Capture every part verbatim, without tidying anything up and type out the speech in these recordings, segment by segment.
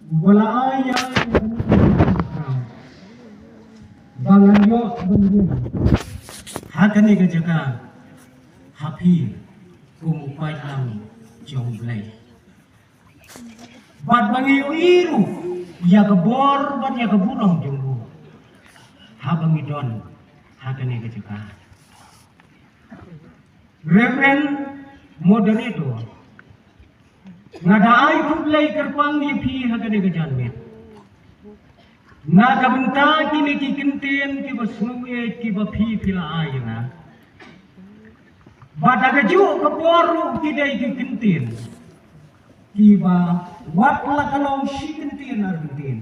Ba la ai ïa ba ngan ïoh ban ïeng ha kane ka jaka ha phi kum u paidlang jong U Blei. Bad ba ngi ïohi ruh ïa ka bor bad ïa ka burom jong u haba ngi don ha kane ka jaka. Reverend Moderator, nga da ai khublei kyrpang ïa phi ha kane ka janmiet na ka bynta kine ki kyntien kiba sngewbha kiba phi phi la ai ïa nga. Bad ha kajuh ka por ruh ki dei ki kyntien kiba wat la ka long shi kyntien ar kyntien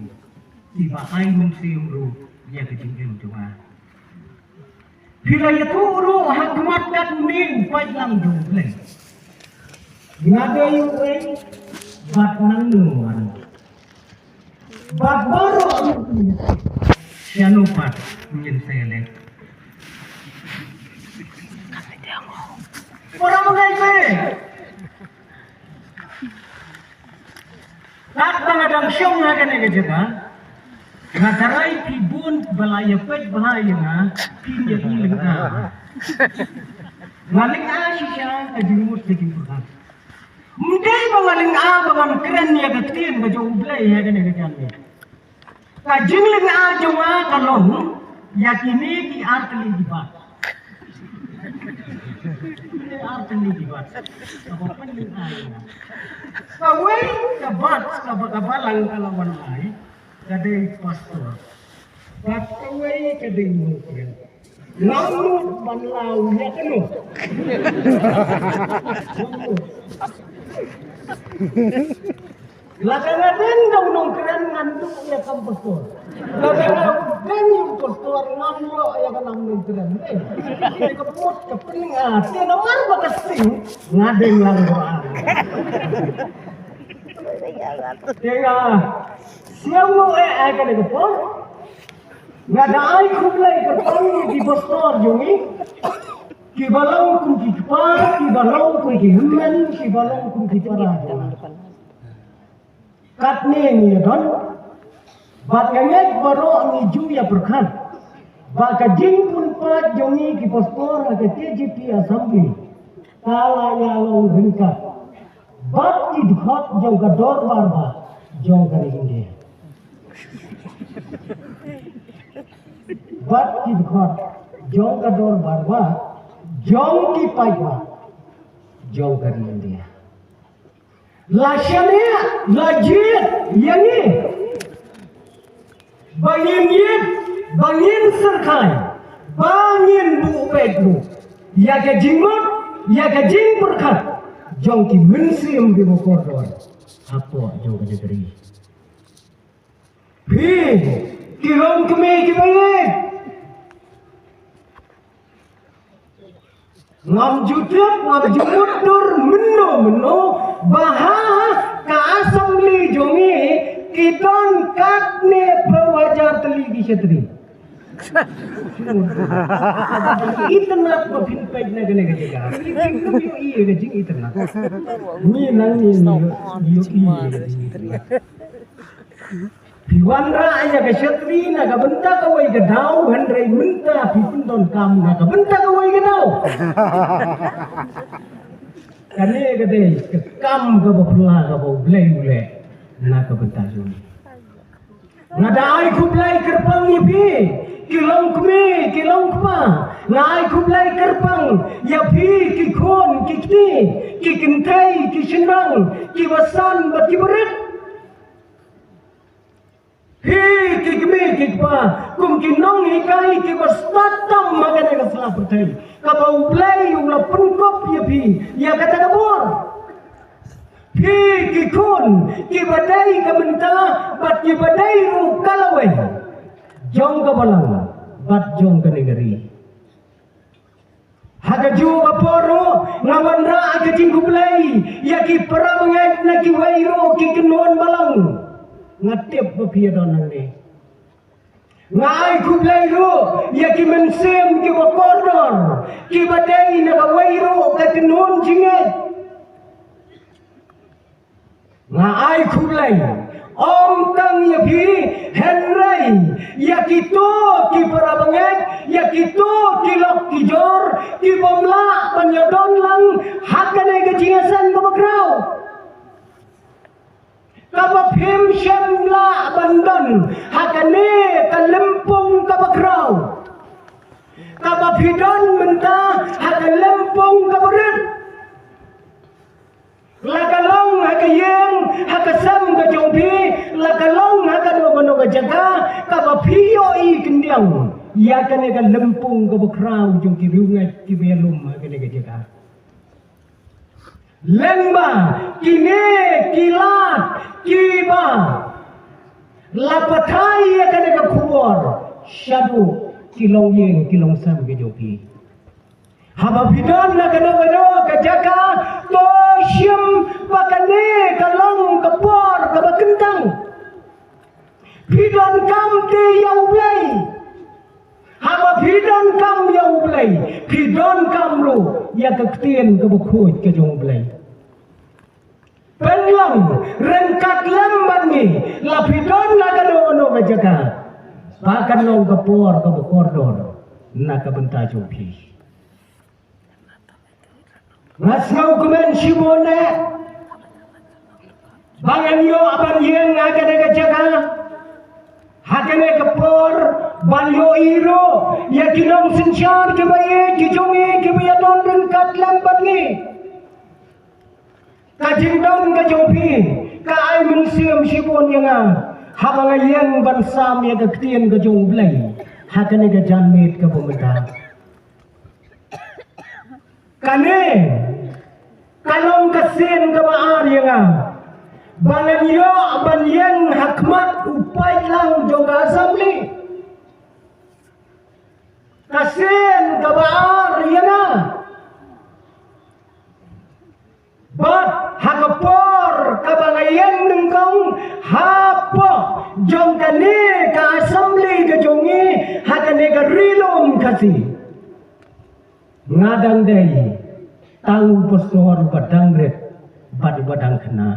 kiba ai mynsiem ruh ïa ka jingim jong nga. Phi la ïathuh ruh ha khmat katne u paidlang jong U Blei. Nga dei uei bad nangno nga. Bad baroh ngi, ïa no pat ngin sa ïaleh. Para bangeit, kat ba nga dang shong ha kane ka jaka, nga tharai phi bun ba la ïa peit bha ïa nga, phin ïa phi lynga. Nga lynga shisha ka jingmut ka jingpyrkhat. Ym dei ba nga lynga ba ngan kren ïa ka ktien ka jong U Blei ha kane ka janmiet. Ka jinglynga jong nga ka long ïa kine ki ar tylli ki bat. Kine ar tylli ki bat. Kaba pynlynga ïa nga. Kawei ka bat kaba ka balang ka la wan ai ka dei pastor. Bad kawei ka dei nongkren. Ngam nud ban law ïa kano. Lada nga dei u nongkren ngan duh ïa ka pastor. Lada nga dei u pastor ngam nud ïa ka nongkren. Eh, ka put ka pynlynga te namar ba ka sting nga dei lang ba. Te nga siang mo eh ai ka dei ka por. Nga da ai khublei kyrpang ïa ki pastor jong ngi. Kiba long kum ki kpa, kiba long kum ki hynmen, kiba long kum ki para jong ngi. Katne ngi ïa don. Bad nga ngeit baroh ngi ju ïa pyrkhat ba ka jingpynpaw jong ngi ki pastor ha ka K J P Assembly ka la ïa long ryngkat bad ki dkhot jong ka dorbar bah jong ka ri India. Bad ki dkhot jong ka dorbar bah jong ki paidbah jong ka ri India. La shaniah la jied ïa ngi ba ngin ïit, ba ngin syrkhei, ba ngin buh beit ruh ïa ka jingmut, ïa ka jingpyrkhat jong ki mynsiem kiba kordor hapoh jong ka jaitbynriew. Phi ki longkmie kiba ïeit, ngam ju tip, ngam ju mutdur mynno mynno ba ha ka assembly jong ngi ki don katne phew hajar tylli ki shatri. Itynnad ba phin peit na kane ka jaka. Phin ym ïohi ïa ka jingitynnad. Ngi nang ngi ïohi ïa ka jingitynnad. Phi wanrah ïa ka shatri na ka bynta kawei ka daw, hynrei mynta phi pyndonkam na ka bynta kawei ka daw. Kane ka dei ka kam kaba phylla kaba U Blei u leh na ka bynta jong ngi. Nga da ai khublei kyrpang ïa phi ki longkmie ki longkpa. Nga ai khublei kyrpang ïa phi ki khun ki kti, ki kynthei ki shynrang, kiba san bad kiba rit. Phi ki kmie ki kpa kum ki nonghikai kiba stad tam ha kane ka sla pyrthei kaba U Blei u la pynkup ïa phi ïa kata ka bor. Phi ki khun kiba dei ka mynta bad kiba dei ruh ka lawei jong ka balang bad jong kane ka ri. Ha kajuh ka por ruh nga wanrah ka jingkhublei ïa ki para bangeit na kiwei ruh ki kynhun balang. Nga tip ba phi ïa don hangne. Nga ai khublei ruh ïa ki mynsiem kiba kordor kiba dei na kawei ruh ka kynhun jingngeit. Nga ai khublei Ym tang ïa phi, hynrei ïa kito ki para bangeit, ïa kito ki lok ki jor, ki bym lah ban ïadon lang ha kane ka jingïaseng kaba khraw. Kaba phim shym lah ban don ha kane ka lympung kaba khraw. Kaba phi don mynta ha ka lympung kaba rit. La ka long ha ka ïing, ha ka sem ka jong phi, la ka long ha kano kano ka jaka, kaba phi ïohi khyndiat ïa kane ka lympung kaba khraw jong ki riewngeit kiba ïalum ha kane ka jaka. Lyngba kine ki lad kiba la pathai ïa kane ka khubor, shaduh ki longïing ki longsem ka jong phi. Haba phi don na kano kano ka jaka, to shim ba kane ka long ka por kaba kyntang. Phi donkam te ïa U Blei. Haba phi donkam ïa U Blei, phi donkam ruh ïa ka ktien kaba khuid ka jong U Blei. Pynlong ryngkat lem bad ngi, la phi don na kano kano ka jaka, ba kan long ka por kaba kordor na ka bynta jong phi. Nga sngewkmen shibun eh ba ngan ïoh ban ïeng ha kane ka jaka, ha kane ka por, ban ïohi ruh ïa ki nongsynshar kiba ïeit ki jong ngi kiba ïadon ryngkat lem bad ngi. Ka jingdon ka jong phi ka ai mynsiem shibun ïa nga haba nga ïeng ban sam ïa ka ktien ka jong U Blei ha kane ka janmiet kaba mynta. Kane ka long ka sien kaba ar ïa nga ba ngan ïoh ban ïeng ha khmat u paidlang jong ka assembly. Ka sien kaba ar ïa nga. Bad ha ka por kaba nga ïeng nyngkong hapoh jong kane ka assembly ka jong ngi, ha kane ka Ri Lum Khasi, nga dang dei tang u pastor uba dang rit bad uba dang khynnah.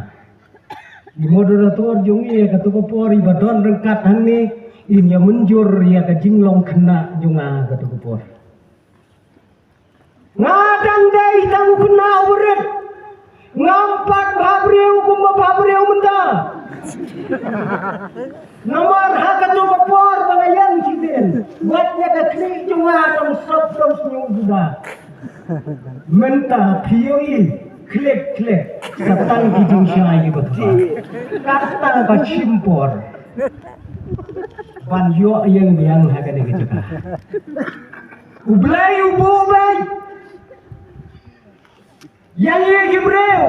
I moderator jong ngi ïa kato ka por iba don ryngkat hangne, in ïa mynjur ïa ka jinglong khynnah jong nga kato ka por. Nga dang dei tang u khynnah uba rit. Ngam pat bhabriew kumba bhabriew mynta. Namar ha kato ka por ba nga ïeng shisien, wat ïa ka khlieh jong nga dang sop dang sniew suda. Mynta phi ïohi, klik klik, sa tang ki jingshai ba tba, ka tang ka shim por ban ïoh ïeng biang ha kane ka jaka. U Blei u buh beit ïa ngi ki briew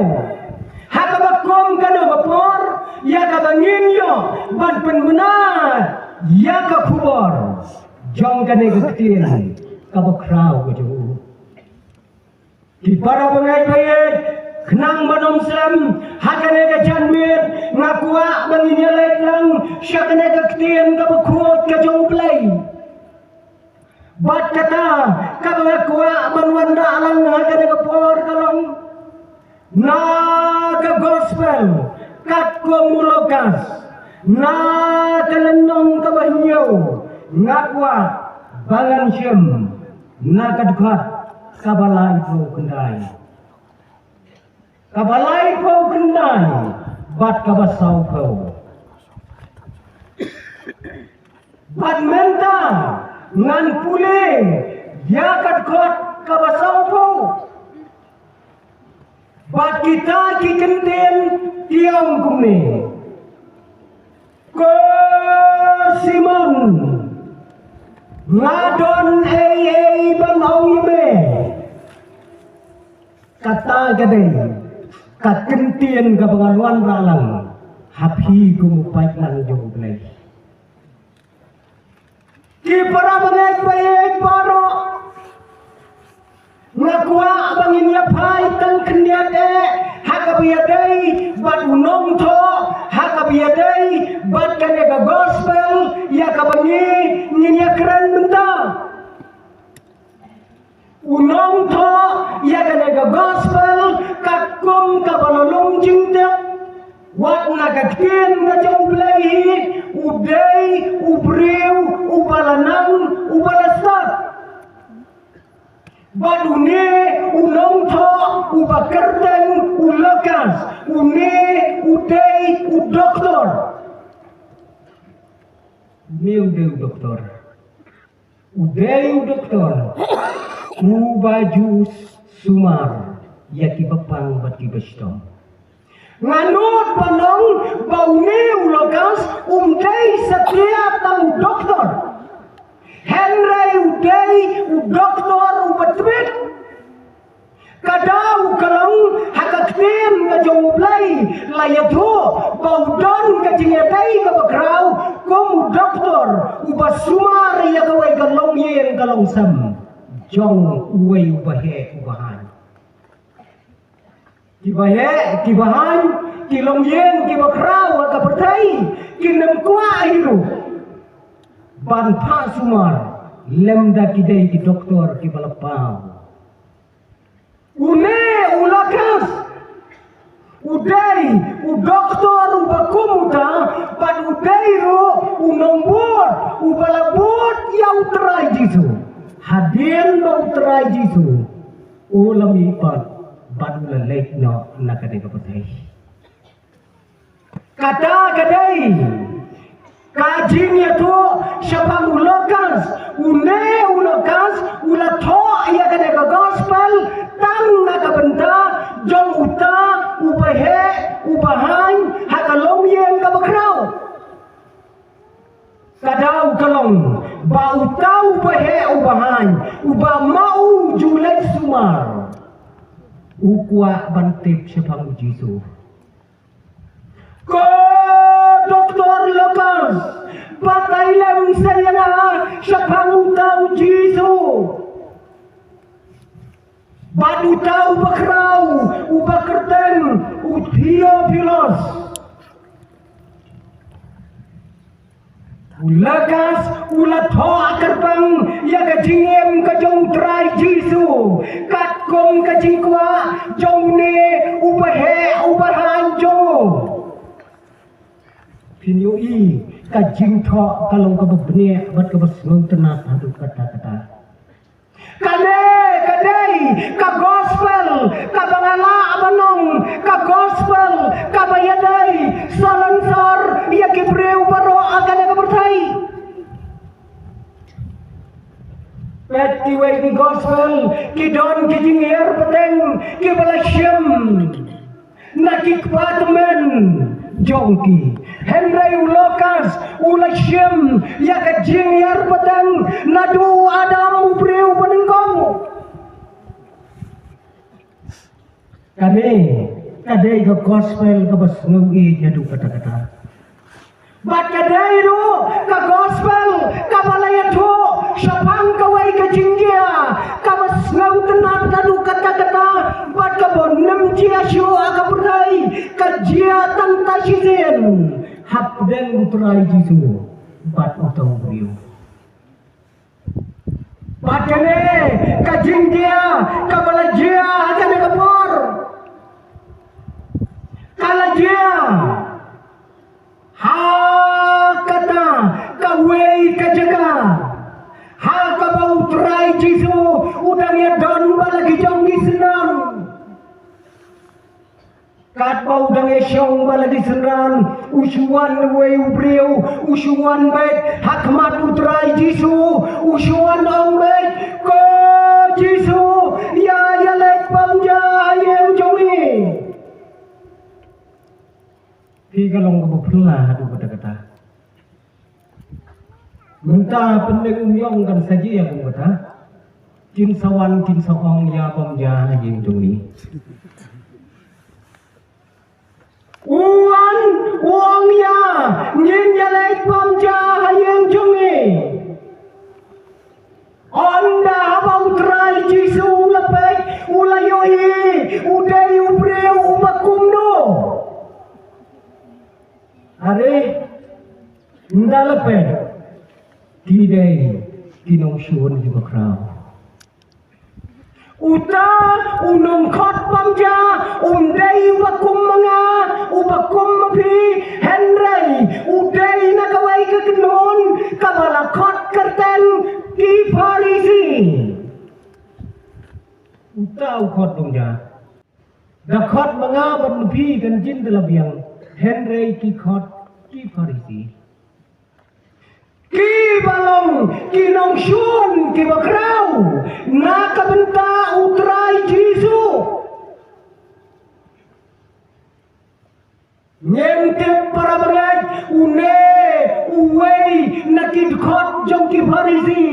ha kaba kum kano ka por, ïa kaba ngin ïoh ban pynbna ïa ka khubor jong kane ka ktien kaba khraw ka jong u. Ki para bangeit ba ïeit, khnang ban ym slem ha kane ka janmiet, nga kwah ba ngin ïa leit lang sha kane ka ktien kaba khuid ka jong U Blei. Bad kata kaba nga kwah ban wanrah lang ha kane ka por ka long na ka gospel katkum u Lukas, na ka lynnong kaba hynñiew, nga kwah ba ngan shim na ka dkhot kaba laiphew khyndai. Kaba laiphew khyndai bad kaba sawphew. Bad mynta ngan pule ïa ka dkhot kaba sawphew. Bad kita ki kyntien ki ong kumne: Ko Simon, nga don ei ei ban ong ïa me. Kata ka dei ka kyntien kaba ngan wanrah lang ha phi kum u paidlang jong U Blei. Ki para bangeit ba ïeit baroh, nga kwah ba ngin ïa phai tang khyndiat eh ha kaba ïadei bad u nongthoh, ha kaba ïadei bad kane ka gospel ïa kaba ngi ngin ïa kren mynta. U nongthoh ïa kane ka gospel katkum kaba la long jingtip, wat na Ka ktien ka jong U Blei hi, u dei u briew uba la nang, uba la stad. Bad une u nongthoh uba kyrteng u Lukas, une u dei u doktor. Une u dei u doktor. U dei u doktor uba ju sumar ïa kiba pang bad kiba shitom. Nga nud ban ong ba une u Lukas um dei satia tang u doktor. Hynrei u dei u doktor uba tbit. Ka daw ka long ha ka ktien ka jong U Blei la ïathuh ba u don ka jingïadei kaba khraw kum u doktor uba sumar ïa kawei ka longïing ka longsem jong uwei uba heh uba haiñ. Kiba heh kiba haiñ, ki longïing kiba khraw ha ka pyrthei, kin ym kwah hi ruh ban phah sumar lymda ki dei ki doktor kiba la paw. Une u Lukas u dei u doktor uba kum uta, bad u dei ruh u nongbud uba la bud ïa U Trai Jisu. Hadien ba U Trai Jisu u la mihpat bad u la leit noh na kane ka pyrthei. Kata ka dei ka jingïathuh shaphang u Lukas. Une u Lukas u la thoh ïa kane ka gospel tang na ka bynta jong uta uba heh uba haiñ ha ka longïing kaba khraw. Ka daw ka long ba uta uba heh uba haiñ, uba ma u ju leit sumar, u kwah ban tip shaphang U Jisu. Ko Doktor Lukas, batai lem sa ïa nga shaphang uta U Jisu. Bad uta uba khraw, uba kyrteng u Theophilus. U Lukas u la thoh kyrpang ïa ka jingim ka jong U Trai Jisu katkum ka jingkwah jong une uba heh uba haiñ jong u. Phin ïohi ka jingthoh ka long kaba bniah bad kaba sngewtynnat haduh katta katta. Kane ka dei ka gospel kaba nga lah ban ong ka gospel kaba ïadei salonsor ïa ki briew baroh ha kane ka pyrthei. Peit kiwei ki gospel ki don ki jingïar pateng kiba la shim na ki kpa tymmen jong ki. Hynrei u Lukas u la shim ïa ka jingïar pateng naduh u Adam u briew banyngkong. Kane ka dei ka gospel kaba sngew ïeit naduh katta katta. Bad ka dei ruh ka gospel kaba la ïathuh shaphang kawei ka jingjia kaba sngewtynnat naduh katta katta bad kaba nym jia shuh ha ka pyrthei, ka jia tang ta shisien hapdeng U Trai Jisu bad uta u briew. Bad kane ka jingjia kaba la jia ha kane ka por ka la jia ha kata kawei ka jaka ha kaba U Trai Jisu u dang ïadon bad la ki jong ki synran. Katba u dang ïashong bad la ki synran, u shu wan uwei u briew, u shu wan beit ha khmat U Trai Jisu, u shu wan ong beit, "Ko Jisu, ïa ïaleit pam ja ha ïing jong ngi." Phi ka long kaba phylla haduh katta katta. Mynta pynlong ïong kan sa jia kum kata. Kin sa wan kin sa ong ïa pam ja ha ïing jong ngi. U wan u ong ïa ngin ïaleit pam ja ha ïing jong ngi. Ynda haba U Trai Jisu u la peit u la ïohi u dei u briew uba kumno. Are, ynda la peit, ki dei ki nongshun kiba khraw. Uta u nongkhot pam ja um dei uba kum ma nga, Uba kum ma phi, hynrei u dei na kawei ka kynhun kaba la khot kyrteng ki Pharisi. Uta u khot ba um ja. Da khot ma nga bad ma phi kan jin da la biang, hynrei ki khot ki Pharisi. Ki ba long ki nongshun ki ba khraw na ka bynta u Trai Jisu. Ngim tip para bangeit, une uwei na ki dkhot jong ki Pharisi,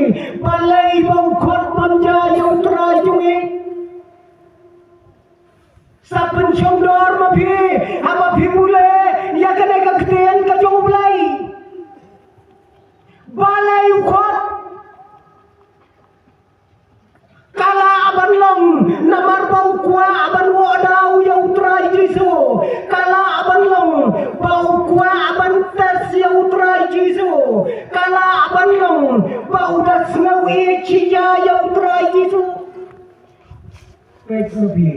balei ba u khot ba um ja ïa u Trai jong ngi. Sa pynshong dor ma phi haba phi pule ïa kane ka ktien ka jong U Blei. Balei u khot? Ka lah ban long namar ba u kwah ban wad daw ïa u Trai Jisu. Ka lah ban long ba u kwah ban test ïa u Trai Jisu. Ka lah ban long ba u da sngew ïeit shi ïa ïa u Trai Jisu. Peit ma phi,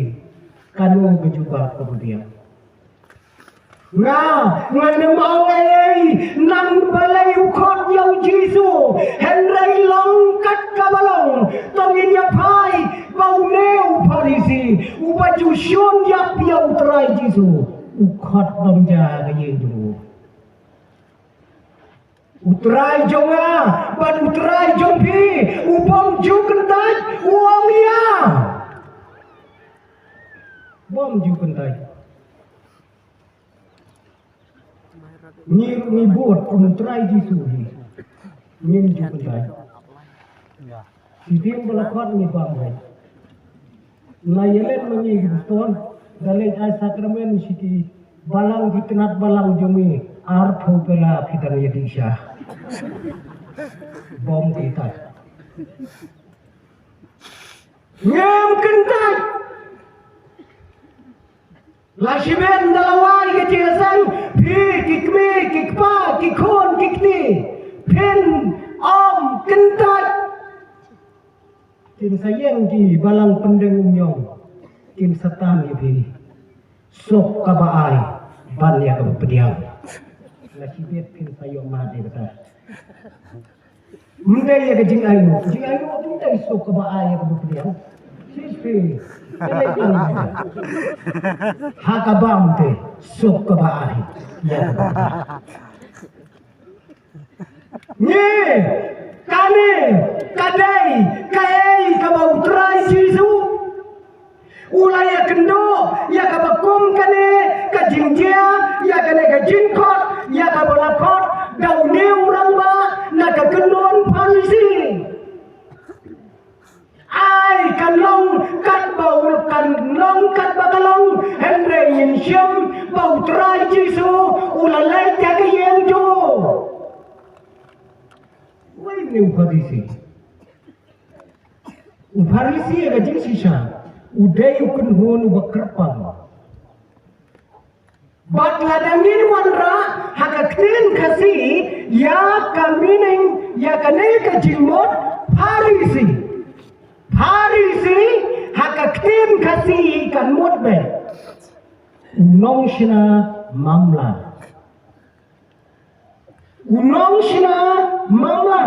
kano ka jubab kaba biang. Nga, ngan ym ong ei ei, nang balei u khot ïa u Jisu, hynrei long kat kaba long, to ngin ïa phai ba une u Pharisi, uba ju shun ïap ïa u Trai Jisu, u khot ba um ja ka ïing jong u. U Trai jong nga bad u Trai jong phi, u bym ju kyntait, u ong ïa. Bym ju kyntait. Ngi ruh ngi bud kum u Trai Jisu hi. Ngim ju kyntait. Shi tieng ba la khot ngi bam hi. La ïa len ma ngi ki Boston, da leit ai sakramen sha ki balang, ki tnat balang jong ngi, arphew pela phi dang ïa dih sha. Bym kyntait. Ngim kyntait. La shimet da la wai ka jingïaseng, phi ki kmie, ki kpa, ki khun, ki kti, phin ym kyntait. Kin sa ïeng ki balang pyndeng um ïong. Kin sa tan ïa phi. Suk kaba ai ban ïa kaba pdiang. La shimet phin sa ïoh mad ïa kata. Ym dei ïa ka jingainguh. Jingainguh ym dei suk kaba ai ïa kaba pdiang. Shisha. Ha kaba ym dei suk kaba ai ïa kaba pdiang. Ngi, kane ka dei kaei kaba u Trai Jisu u la ïakynduh ïa kaba kum kane ka jingjia, ïa kane ka jingkhot, ïa kaba la khot da une u rangbah na ka kynhun Pharisi. Ai, kan long katba u, kan long katba ka long, hynrei ngin shem ba u Trai Jisu u la leit ïa ka ïing jong u. Wei ne u Pharisi. U Pharisi ïa ka jingshisha u dei u kynhun uba kyrpang. Bad lada ngin wanrah ha ka ktien Khasi ïa ka meaning ïa kane ka jingmut Pharisi. Pharisi ha ka ktien Khasi kan mut beit u nongshna mamla. U nongshna mamla.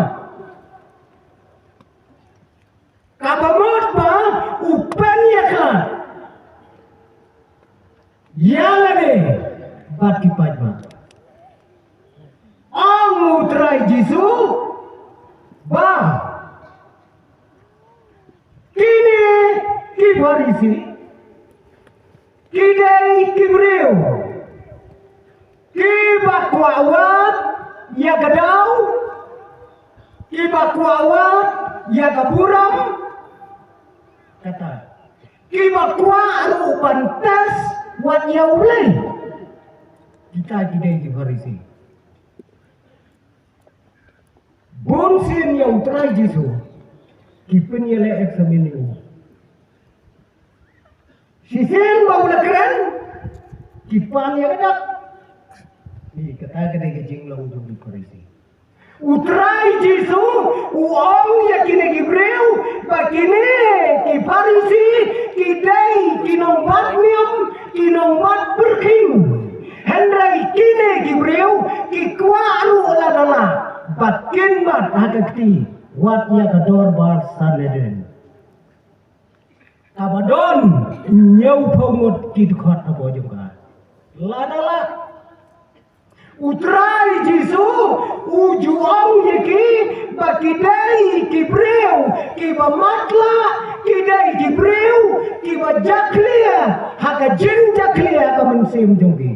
Kaba mut ba u pynïakhlad ïa lade bad ki paidbah. Ong u Trai Jisu ba kine ki Pharisi ki dei ki briew kiba kwah wad ïa ka daw, kiba kwah wad ïa ka burom, kata, kiba kwah ruh ban test wat ïa U Blei. Kita ki dei ki Pharisi. Bun sien ïa u Trai Jisu ki pynïaleh examine ïa u. Shisien ba u la kren ki pan ïa ka dak. Ni kata ka dei ka jinglong jong ki Pharisi. U Trai Jisu u ong ïa kine ki briew ba kine ki Pharisi ki dei ki nongbat niam, ki nongbat pyrkhing. Hynrei kine ki briew ki kwah ruh lada lah ba kin bat ha ka kti wat ïa ka dorbar Sanhedrin. Kaba don hynñiewphew ngut ki dkhot hapoh jong ka. Lada lah U Trai Jisu u ju ong ïa ki ba ki dei ki briew kiba matlah, ki dei ki briew kiba jakhlia ha ka jingjakhlia ka mynsiem jong ki.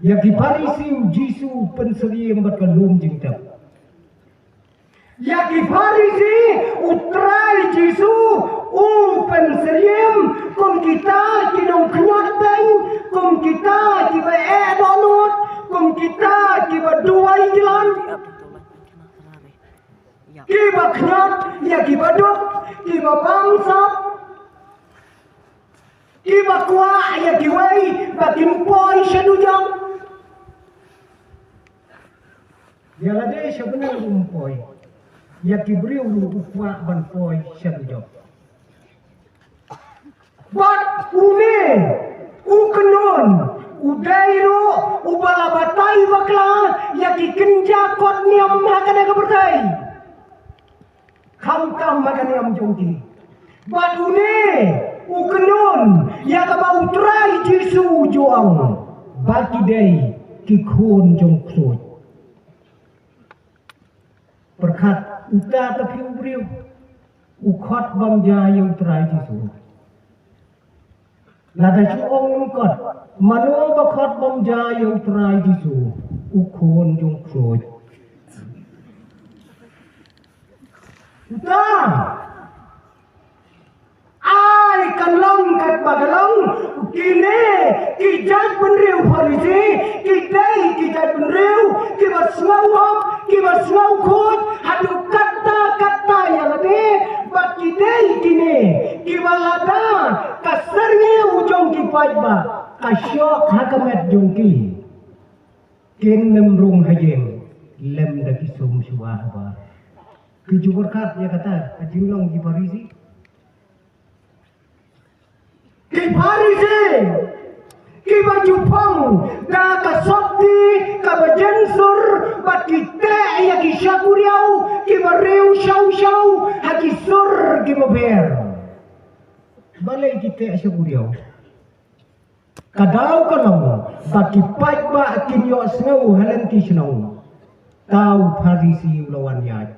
Ïa ki Pharisi u Jisu u pynsyriem bad ka lum jingtep. Ïa ki Pharisi u Trai Jisu u pynsyriem kum kita ki nongkynnoh beiñ, kum kita kiba eh dohnud, kum kita kiba duwai jlan. Kiba kynnoh ïa kiba duk, kiba bamsap. Kiba kwah ïa kiwei ba kin poi sha dujok. Ïa lade sha bneng ruh ym poi. Ïa ki briew ruh u kwah ban poi sha dujok. Bad une u kynhun u dei ruh uba la batai bakla ïa ki kynja kot niam ha kane ka pyrthei. Khamtam ha ka niam jong ki. Bad une u kynhun ïa kaba u Trai Jisu u ju ong ba ki dei ki khun jong u ksuid. Pyrkhat uta ta phi u briew u khot bam ja ïa u Trai Jisu. Lada shu ong lyngkot, mano ba khot bam ja ïa u Trai Jisu, u khun jong u ksuid. Uta ai kan long katba ka long. Kine ki jaitbynriew Pharisi ki dei ki jaitbynriew kiba sngew hok, kiba sngew khuid haduh katta katta ïa lade. Bad ki dei kine kiba lada ka syrngiew jong ki paidbah ka shoh ha ka met jong ki, kin nym rung ha ïing lem da ki sum shuwa habar. Ki ju pyrkhat ïa kata ka jinglong ki Pharisi. Ki Pharisi kiba ju phong da ka sopti kaba jensur bad ki teh ïa ki shakuriaw kiba riew shaw shaw ha ki sur kiba pher. Balei ki teh shakuriaw? Ka daw ka long ba ki paidbah kin ïohsngew ha lynti shnong. Tau Pharisi u la wan ïaid.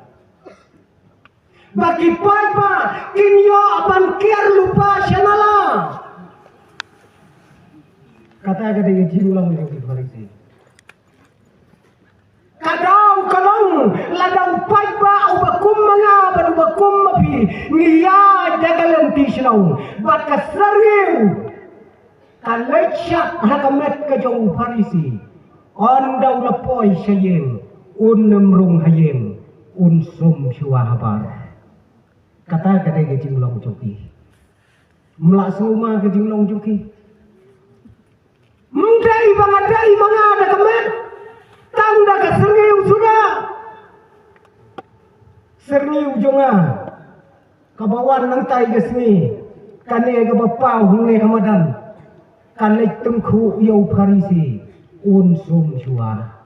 Ba ki paidbah kin ïoh ban kiar lypa sha nala. Kata ka dei ka jinglong jong ki Pharisi. Ka daw ka long lada u paidbah uba kum ma nga bad uba kum ma phi ngi ïaid da ka lynti shnong bad ka syrngiew ka leit shah ha ka met ka jong u Pharisi. Ynda u la poi sha ïing un nym rung ha ïing, un sum shuwa habar. Kata ka dei ka jinglong jong ki. Ym lah sngewma ka jinglong jong ki. Ym dei ba nga dei ma nga da ka met, tang da ka syrngiew suda. Syrngiew jong nga kaba wan nangtai ka sngi, kane kaba paw hangne ha madan, ka leit tyngkhuh ïa u Pharisi, un sum shuwa.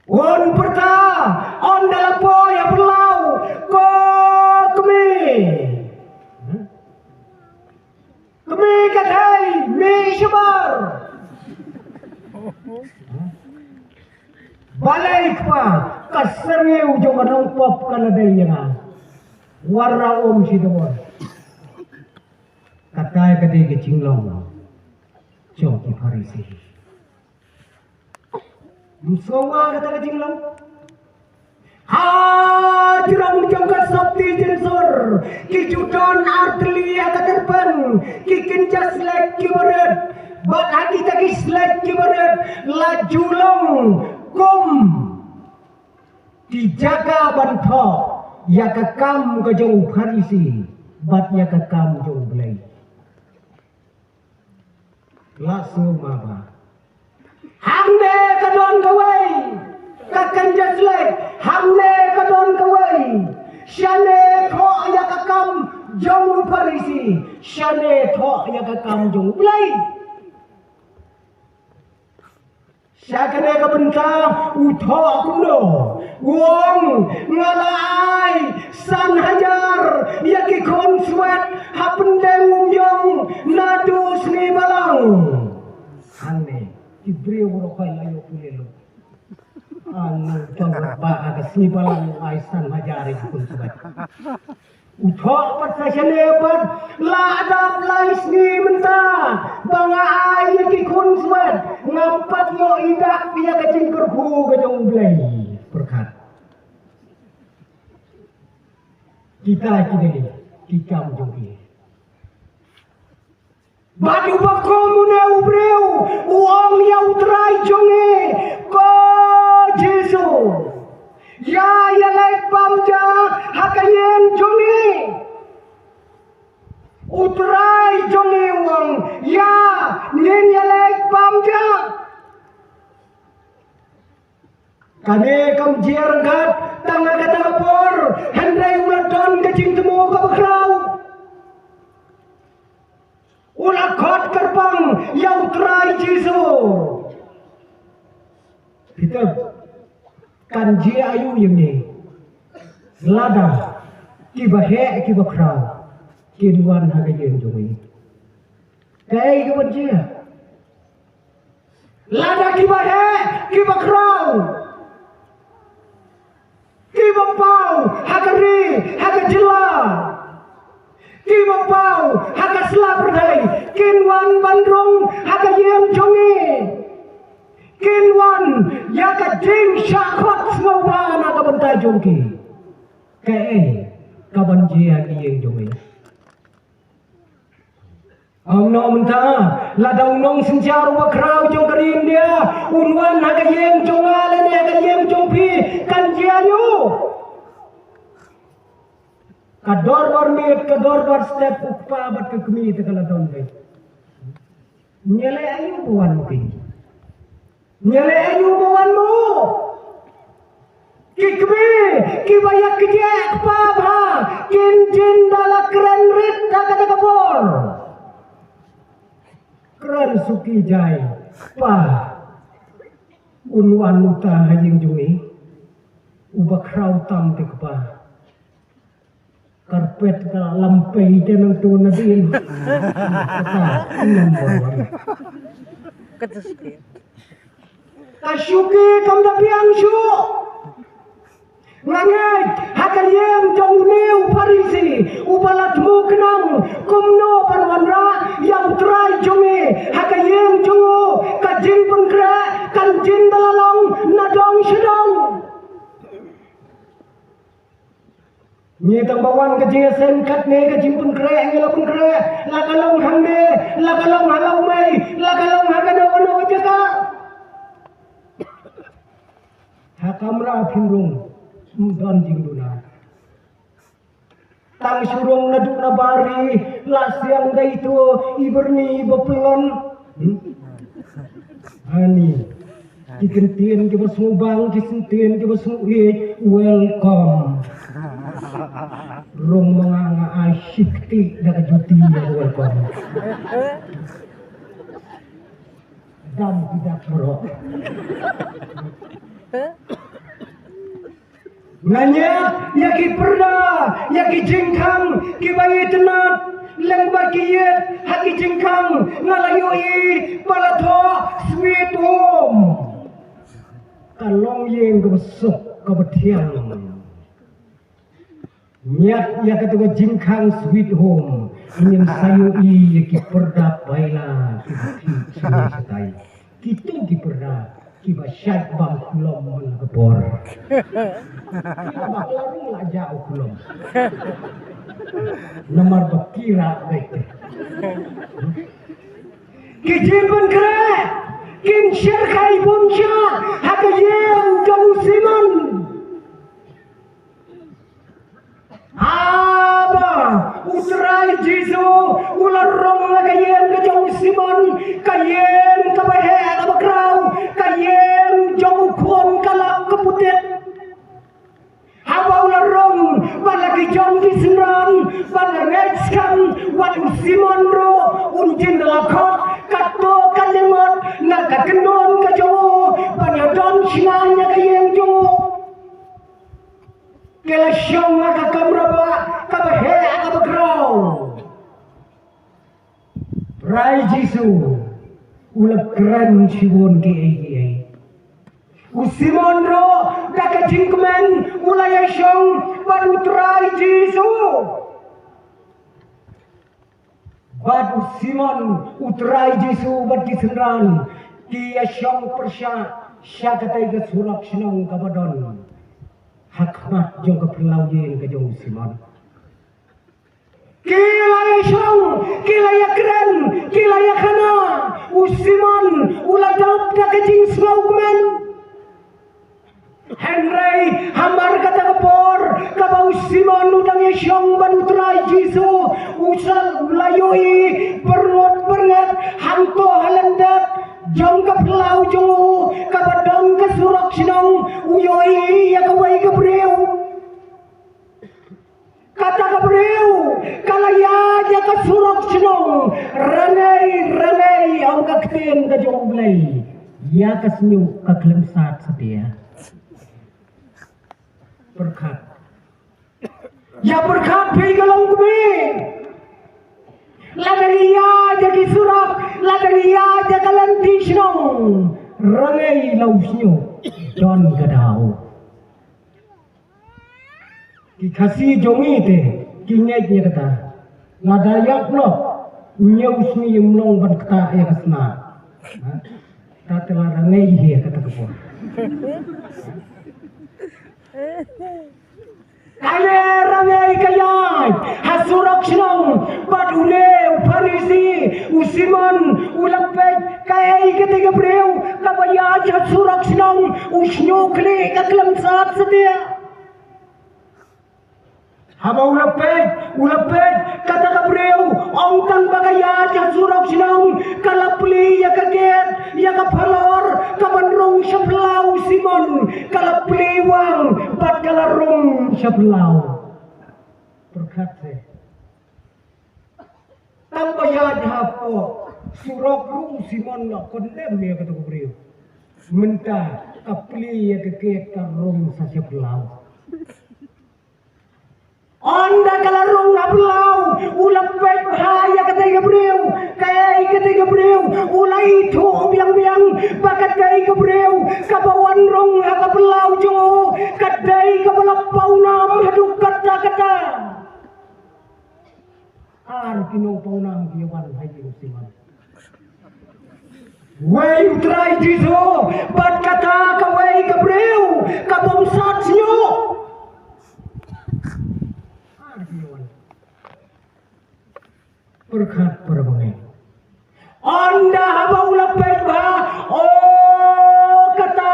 Un pyrta, ynda la poi ha phyllaw, ko kmie. Kmie ka thei, mih shabar. Balei kpa, ka syrngiew jong ka nongpop ka la dei ïa nga. War ra um shi dawar. Kata ka dei ka jinglong jong ki Pharisi. Ym sngew kata ka jinglong. Ha jrong jong ka sopti jensur ki ju don artylli ha ka tyrpeng, ki kynja slek kiba rit. Bad ha kita ki slek kiba rit la ju long kum ki jaka ban thoh ïa ka kam ka jong u Pharisi bad ïa ka kam jong u Blei. La sngewma ba hangne ka don kawei ka kynja slek, hangne ka don kawei shane thoh ïa ka kam jong u Pharisi, shane thoh ïa ka kam jong u Blei. Sha kane ka bynta u thoh kumno? U ong, nga la ai san hajar ïa ki khun swet ha pdeng umïong naduh sngi balang. Hangne ki briew baroh khoit la ïoh pule lut. Ano tang ba ha ka sngi balang u ai san hajar ïa ki khun swet. U thoh pat sa shane pat, la dap lai sngi mynta ba nga ai ïa ki khun swet, ngam pat ïoh i dak ïa ka jingkyrkhu ka jong U Blei. Pyrkhat. Kita ki dei ki kam jong ki. Bad uba kum une u briew u ong ïa U Trai jong ngi, ko Jisu, ïa ïaleit bam ja ha ka ïing jong ngi. U Trai jong ngi u ong, ïa ngin ïaleit bam ja. Kane kam jia ryngkat tang ha kata ka por, hynrei u la don ka jingthmu kaba khraw. U la khot kyrpang ïa U Trai Jisu. Peter, kan jia aïu ïa ngi lada kiba heh kiba khraw kin wan ha ka ïing jong ngi? Kaei kaban jia? Lada kiba heh kiba khraw, kiba paw ha ka ri, ha ka jylla, kiba paw ha ka sla pyrthei, kin wan ban rung ha ka ïing jong ngi. Kin wan ïa ka jingshah khot sngewbha na ka bynta jong ki. Kaei kaban jia ha ka ïing jong ngi? Ong noh mynta, lada u nongsynshar uba khraw jong ka ri India un wan ha ka ïing jong nga lane ha ka ïing jong phi, kan jia aïu? Ka dorbar miet, ka dorbar step, u kpa bad ka kmie te ka la don beit. Ngi leh aïu ba wan mo ki? Ngi leh aïu ba wan mo? Ki kmie kiba ïa kjeh kpa bha kin jin da la kren rit da kata ka por. Kren suki jai, pa, un wan uta ha ïing jong ngi, uba khraw tam te kpa. Karpet ka lam pei te nangto nadien. Kata number one. Kata shuki. Ka shuki kam da biang shuh. Nga ngeit ha ka ïing jong une u Pharisi uba la thmu khnang kumno ban wanrah ïa U Trai jong ngi ha ka ïing jong u, ka jingpynkhreh kan jin da la long na dong sha dong. Ngi tang ba wan ka jingïaseng katne ka jingpynkhreh ngi la pynkhreh, la ka long hangne, la ka long ha Lawmei, la ka long ha kano kano ka jaka. Ha kamra phim rung, ym don jingduna. Tang shu rung naduh na bari, la siang dei to i byrni ba pynlong. Hmm? Ani. Ki kyntien kiba sngewbang, ki kyntien kiba sngewieit, welcome. Rung ma nga nga ai shi kti da ka juti ïa welcome. Dam ki dak baroh. Nga ñiad ïa ki pyrda, ïa ki jingkhang kiba itynnad, leng bad ki ïit ha ki jingkhang, nga la ïohi ba la thoh Sweet Home. Ka long ïing kaba suk kaba thiang. Ñiad ïa kata ka jingkhang Sweet Home, ngin sa ïohi ïa ki pyrda paila kiba khih sha shatai. Kito ki pyrda kiba shait bam khulom man la ka por. Kiba la rung la jah u khulom. Namar ba ki rah beit. Ki jingpynkhreh kin sher khai bun sha ha ka ïing jong u Simon. Haba U Trai Jisu u la rong ha ka ïing ka jong u Simon, ka ïing kaba heh kaba khraw, ka ïing jong u khun ka lak ka putit. Haba u la rong bad la ki jong ki synran, bad la ngeit Ka kyndon ka jong u ban ïa don shngain ïa ka ïing jong u, ki la shong ha ka kamra ba kaba heh ha kaba khraw. Trai Jisu u la kren shibun kiei kiei. U Simon ruh da ka jingkmen u la ïa shong bad u Trai Jisu. Bad u Simon, u Trai Jisu bad ki synran ki ïa shong pyrshah sha katei ka surok shnong kaba don ha khmat jong ka phyllaw ïing ka jong u Simon. Ki la ïa shong, ki la ïa kren, ki la ïa khana. U Simon u la dap da ka jingsngewkmen. Hynrei hamar kata ka por kaba u Simon u dang ïa shong bad u Trai Jisu, u sal u la ïohi byrngut byrnget hangto ha lyndet jong ka phyllaw jong u kaba don ka surok shnong, u ïohi ïa kawei ka briew. Kata ka briew ka la ïaid ïa ka surok shnong, rangei rangei, ong ka ktien ka jong U Blei, ïa ka shñiuh ka khlem sat satia. Pyrkhat. Ïa pyrkhat phi ka longkmie. Lada ngi ïaid ïa ki surok, lada ngi ïaid ïa ka lynti shnong, rangei la u shñiuh, don ka daw. Ki Khasi jong ngi te ki ngeit ïa kata. Lada ïap noh, ñiew sngi ym long ban ktah ïa ka snam. Ha? Kata te la rangei hi ïa kata ka por. Kane rangei ka ïaid ha surok shnong bad une u Pharisi, u Simon, u la peit kaei kata ka briew kaba ïaid ha surok shnong, u shñiuh khlieh ka khlem sat satia. Haba u la peit, u la peit kata ka briew, ong tang ba ka ïaid ha surok shnong, ka la plie ïa ka gate, ïa ka phalor kaban rung sha phyllaw u Simon, ka la plie wang bad ka la rung sha phyllaw. Pyrkhat se. Tang ba ïaid hapoh surok ruh u Simon la condemn ïa kata ka briew. Mynta ka plie ïa ka gate, ka rung sa sha phyllaw. Ynda ka la rung ha phyllaw, u la peit bha ïa katei ka briew. Kaei katei ka briew? U la ithuh biang biang ba katei ka briew kaba wan rung ha ka phyllaw jong u ka dei kaba la pawnam haduh katta katta. Ar ki nongpawnam ki wan ha ïing u Simon. Wei u Trai Jisu bad kata kawei ka briew ka bym sat shñiuh. Ar ki wan. Pyrkhat para bangeit. Ynda haba u la peit bha, o kata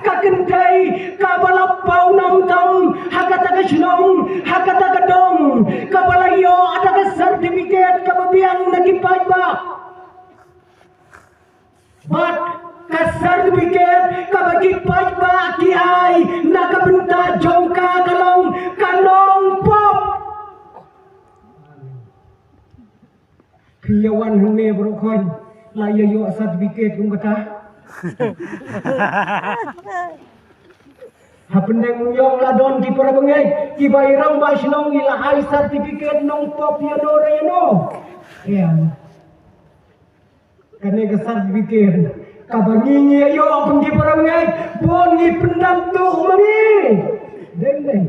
ka kynthei kaba la pawnam tam ha kata ka shnong, ha kata ka dong, kaba la ïoh da ka certificate kaba biang na ki paidbah. Bad ka certificate kaba ki paidbah ki ai na ka bynta jong ka ka long ka nongpop. Phi ïa wan hangne baroh khoit la ïa ïoh certificate kum kata. Hapdeng u ïong la don ki para bangeit kiba i rangbah shnong i la ai certificate nongpop ïa no re ïa no. Em. Kane ka certificate kaba ngi ngi ïa ïoh kum ki para bangeit, bun ngi pyndap duh ma ngi. Deng deng.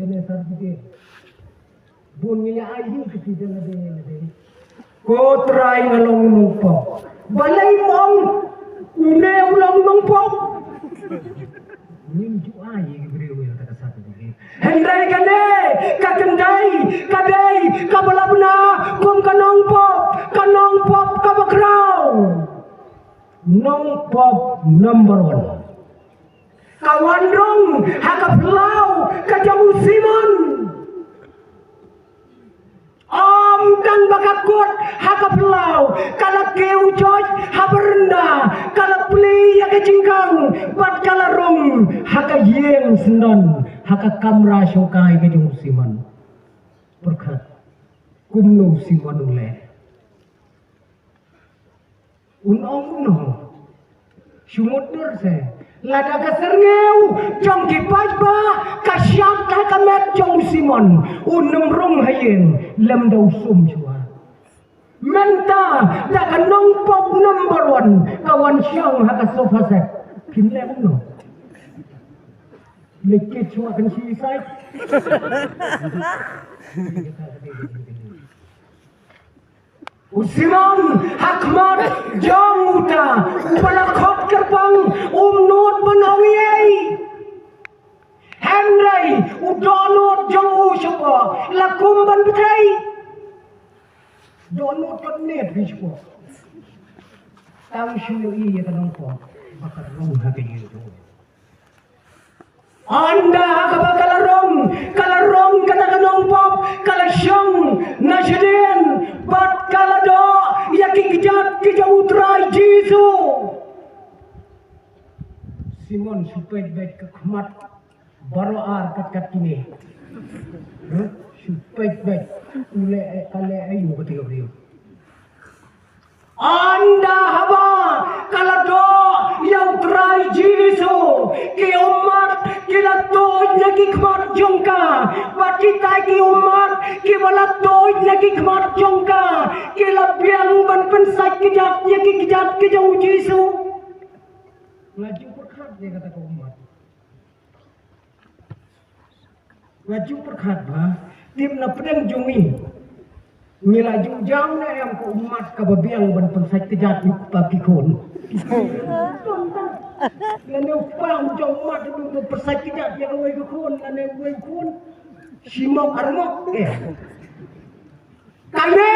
Kane certificate bun ngi ïa ai hi ka ki deng deng deng. Ko Trai, nga long nongpop. Balei mo ong une u long nongpop? Ngim ju ai ïa ki briew ïa kata ka certificate. Hynrei kane ka kynthei ka dei kaba la bna kum ka nongpop, ka nongpop kaba khraw. Nongpop number one. Ka wan rung ha ka phyllaw ka jong u Simon. Ym tang ba ka kut ha ka phyllaw, ka la kiew joit ha baranda, ka la plie ïa ka jingkhang bad ka la rung ha ka ïing syndon, ha ka kamra shongkai ka jong u Simon. Pyrkhat kumno u Simon u leh. Un ong u noh. Shu mutdur se. Lada ka syrngiew jong ki paidbah ka shad ha ka met jong u Simon, un ym rung ha ïing lymda u sum shuwa. Mynta da ka nongpop number one ka wan shong ha ka sofa set. Phin leh kumno? Leit kit shuwa kan shi sai. U Simon ha khmat jong uta uba la khot kyrpang, um nud ban ong ei. Hynrei u dohnud jong u shapoh la kum ban pyrthei. Dohnud kot net ki shapoh. Tang shu ïohi ïa ka nongpop ba ka rung ha ka ïing jong u. Ynda ha kaba ka la rung, ka la rung kata ka nongpop, ka la shong na shadien bad ka la doh ïa ki kjat ki jong u Trai Jisu. Simon shu peit beit ka khmat baroh ar kat kat kine. Huh? Shu peit beit. U leh, ka leh aïu kata ka briew? Ynda haba ka la doh ïa u Trai Jisu, ki ummat ki la tuid na ki khmat jong ka. Bad kita ki ummat kiba la tuid na ki khmat jong ka, ki la biang ban pynsait kjat ïa ki kjat ki jong u Jisu. Nga ju pyrkhat ïa kata ka ummat. Nga ju pyrkhat ba tip na pdeng jong ngi. Ngi la ju jam ne em ka ummat kaba biang ban pynsait kjat ïa u kpa ki khun. Lane u kpa u jong ummat u ban pynsait kjat ïa kawei ka khun lane uwei u khun. Shimok armok eh. Kane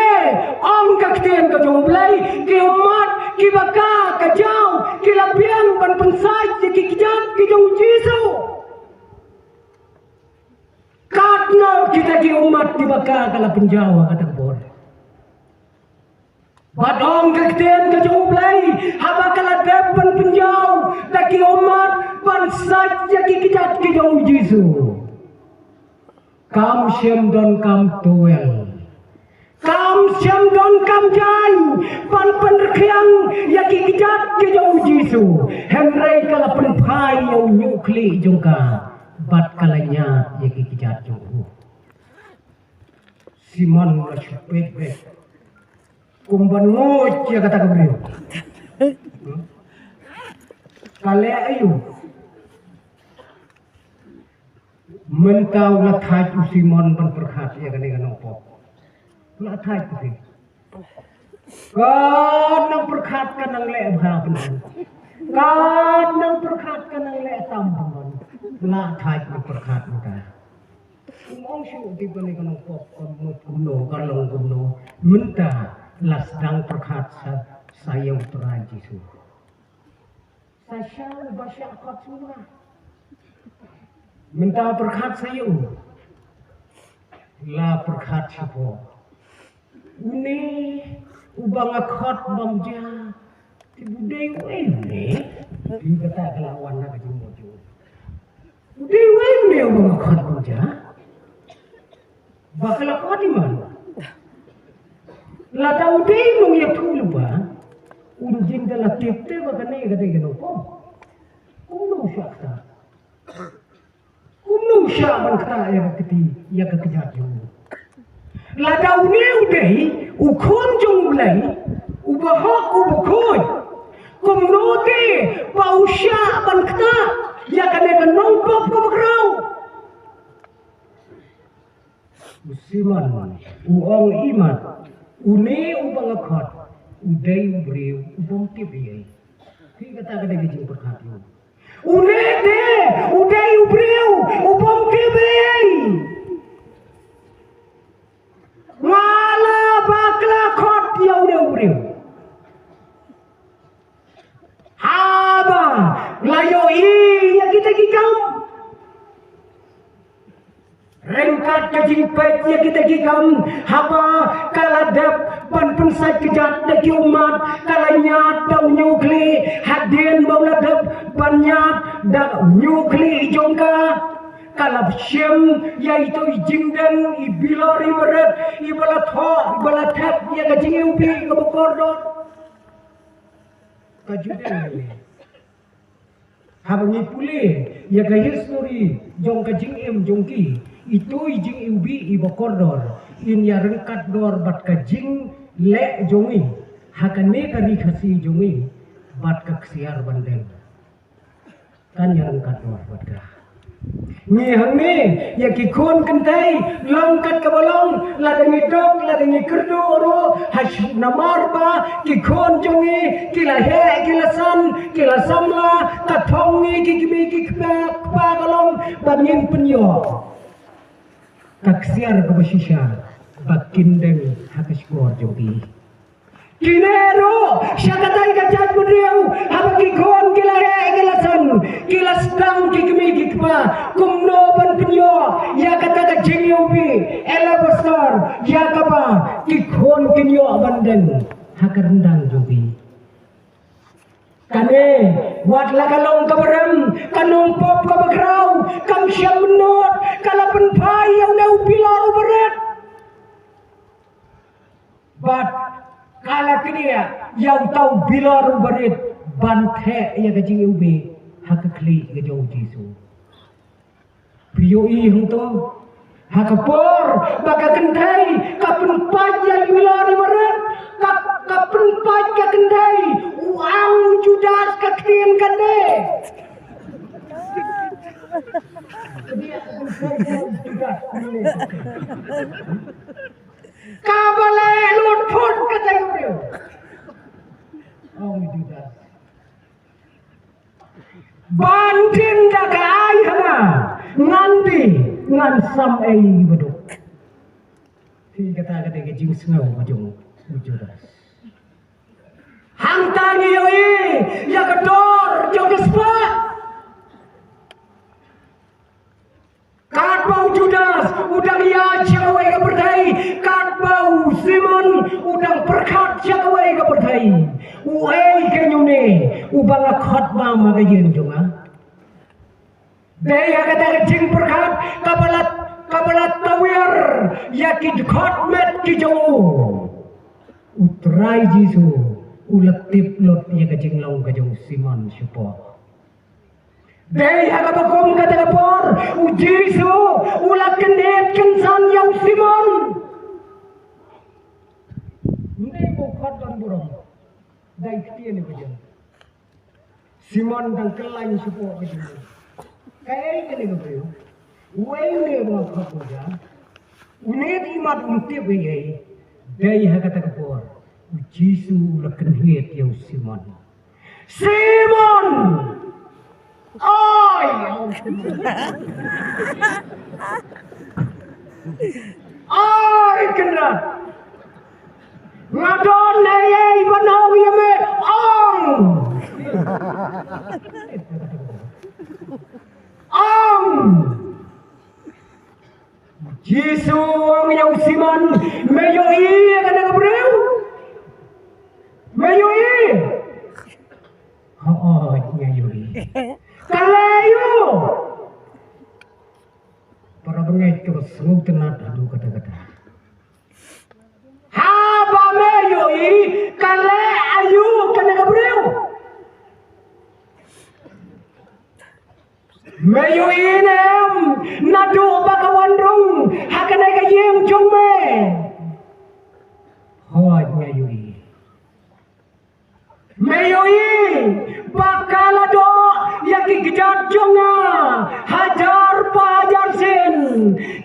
ong ka ktien ka jong U Blei, ki ummat kiba ka ka jaw ki la biang ban pynsait ïa ki kjat ki jong u Jisu. Katno kita ki ummat kiba ka ka la pynjaw ha kata ka por. Bad ong ka ktien ka jong U Blei, haba ka la dep ban pynjaw da ki ummat ban sait ïa ki kjat ki jong u Jisu. Kam shym don kam tueng. Kam shym don kam jaiñ ban pynrkhiang ïa ki kjat ki jong u Jisu. Hynrei ka la pynphai ïa u ñiuhkhlieh jong ka bad ka la ñiad ïa ki kjat jong u. Simon la shu peit beit kum ban nguid ïa kata ka briew. Ka leh aïu? Mynta u la thait u Simon ban pyrkhat ïa kane ka nongpop. U la thait u Simon. Ka nang pyrkhat ka nang leh bha pynban. Ka nang pyrkhat ka nang leh tam pynban. U la thait u pyrkhat mynta. Um ong shuh tip kane ka nongpop ka mut kumno ka long kumno. Mynta la sdang pyrkhat sa, sa ïa u Trai Jisu. Sa sha uba shah khot shuwa. Mynta pyrkhat sa ïa u. La pyrkhat shapoh. Une uba nga khot bam ja. Te u dei uei une? Phi kata ka la wan na ka jingmut jong u. U dei uei une uba nga khot bam ja? Ba ka la khot i man. Lada u dei nongïathuhlypa, un jin da la tip te ba kane ka dei ka nongpop. Kumno u shah kata? Kumno u shah ban kata ïa ka kti, ïa ka kjat jong u? Lada une u dei u khun jong U Blei, u bahok u bakhuid. Kumno te ba u shah ban kata ïa kane ka nongpop kaba khraw? U Simon u ong i mat, une uba nga khot u dei u briew u bym tip ei ei. Phi kata ka dei ka jingpyrkhat ïa u. Une te u dei u briew u bym tip ei ei. Nga la bakla khot ïa une u briew. Haba la ïohi ïa kita ki kam. Ryngkat ka jingpeit ïa kita ki kam, haba ka la dep ban pynsait kjat da ki ummat, ka la ñiad da u ñiuhkhlieh, hadien ba u la dep ban ñiad da u ñiuhkhlieh jong ka, ka la shim ïa ito i jingdeng, i bilor, i barit, iba la thoh, iba la thep ïa ka jingiwbih kaba kordor. Ka Judah ne. Haba ngi pule ïa ka history jong ka jingim jong ki, ito i jingiwbih iba kordor, in ïa ryngkat dor bad ka jingleh jong ngi ha kane ka ri Khasi jong ngi bad ka ksiar ban deng. Kan ïa ryngkat dor bad ka. Ngi hangne ïa ki khun kynthei long kat kaba long, lada ngi duk lada ngi kyrduh ruh ha shi namar ba ki khun jong ngi ki la heh ki la san ki la samla, ka thong ngi ki kmie ki kpa kpa ka long ba ngin pynïoh ka ksiar kaba shisha ba kin deng ha ka shkor jong ki. Kine ruh sha katei ka jaitbynriew, haba ki khun ki la heh ki la san, ki la sdang ki kmie ki kpa kumno ban pynïoh ïa kata ka jingiwbih alabaster, ïa kaba ki khun kin ïoh ban deng ha ka ryndang jong ki. Kane wat la ka long kaba rem, ka nongpop kaba khraw, kam shym nud, ka la pynphai ïa une u bilor uba rit. Bad ka la kynnoh ïa uta u bilor uba rit ban theh ïa ka jingiwbih ha ka khlieh ka jong u Jisu. Phi ïohi hangto ha ka por ba ka kynthei ka pynpait ïa u bilor uba rit, ka, ka pynpait ka kynthei, u ang u Judas ka ktien kane. Kaba leh lut phut ka tei u briew. Ong u Judas. Ban tynda ka ai ha nga, ngan die, ngan sam ei baduk. Te kata ka dei ka jingsngew ka jong u Judas. Hangta ngi ïohi ïa ka dor jong ka spah. Katba u Judas u dang ïaid sha kawei ka pyrthei, katba u Simon u dang pyrkhat sha kawei ka pyrthei. Uei kane une uba nga khot bam ha ka ïing jong nga? Dei ha kata ka jingpyrkhat kaba la, kaba la tawiar ïa ki dkhot met ki jong u. U Trai Jisu u la tip lut ïa ka jinglong ka jong u Simon shapoh. Dei ha kaba kum kata ka por u Jisu u la kyndiat kynsan ïa u Simon. Ym dei ba u khot don burom. Dei ktien ïa ka jong. Simon dang kyllain shapoh ka jong. Kaei kane ka briew? Uei une ba nga khot u ja? Une te imat um tip ei ei. Dei ha kata ka por u Jisu u la kyndiat ïa u Simon. Simon! Oi! Oi, Kynrad! Nga don ei ei ban ong ïa me, ong! Ong! Jisu u ong ïa u Simon, me ïohi ïa kane ka briew? Me ïohi? Hooid, nga ïohi. Ka leh aïu? Para bangeit kiba sngewtynnat haduh katta katta. Haba me ïohi, ka leh aïu kane ka briew? Me ïohi ne em naduh ba ka wan rung ha kane ka ïing jong me? Hooid, nga ïohi. Me ïohi ba ka la doh ïa ki kjat jong nga hajar pa hajar sien.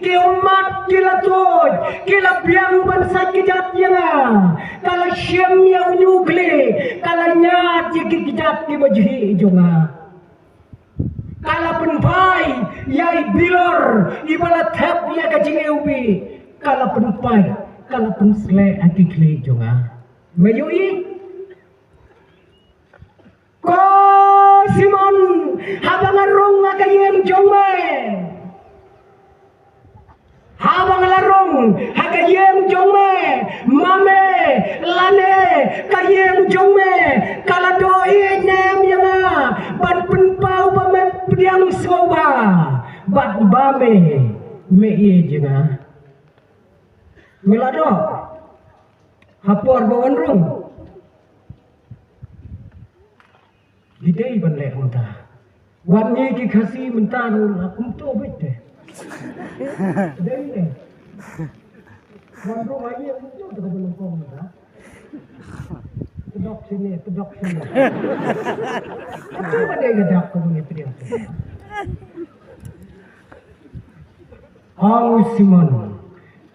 Ki ummat ki la tuid, ki la biang ban sait kjat ïa nga. Ka la shim ïa u ñiuh khlieh, ka la ñiad ïa ki kjat kiba jhieh jong nga. Ka la pynphai ïa i bilor iba la thep ïa ka jingiwbih. Ka la pynphai, ka la pynsleh ha ki khlieh jong nga. Me ïohi? Ko Simon, haba nga rung ha ka ïing jong me. Haba nga la rung ha ka ïing jong me, ma me lane ka ïing jong me ka la doh ïeit ne em ïa nga ban pynpaw ba me pdiang sngewbha bad ba me, me ïeit ïa nga? Me la doh ha por ba wan rung. Ki dei ban leh mynta. Wat ngi ki Khasi mynta ruh la kumto beit te. Dei te. Wan ruh ma ngi kumto te ka ba nyngkong mynta. Tdok sini, tdok sini. Ka dei ka dak ka ba ngi pdiang sini. Ong u Simon.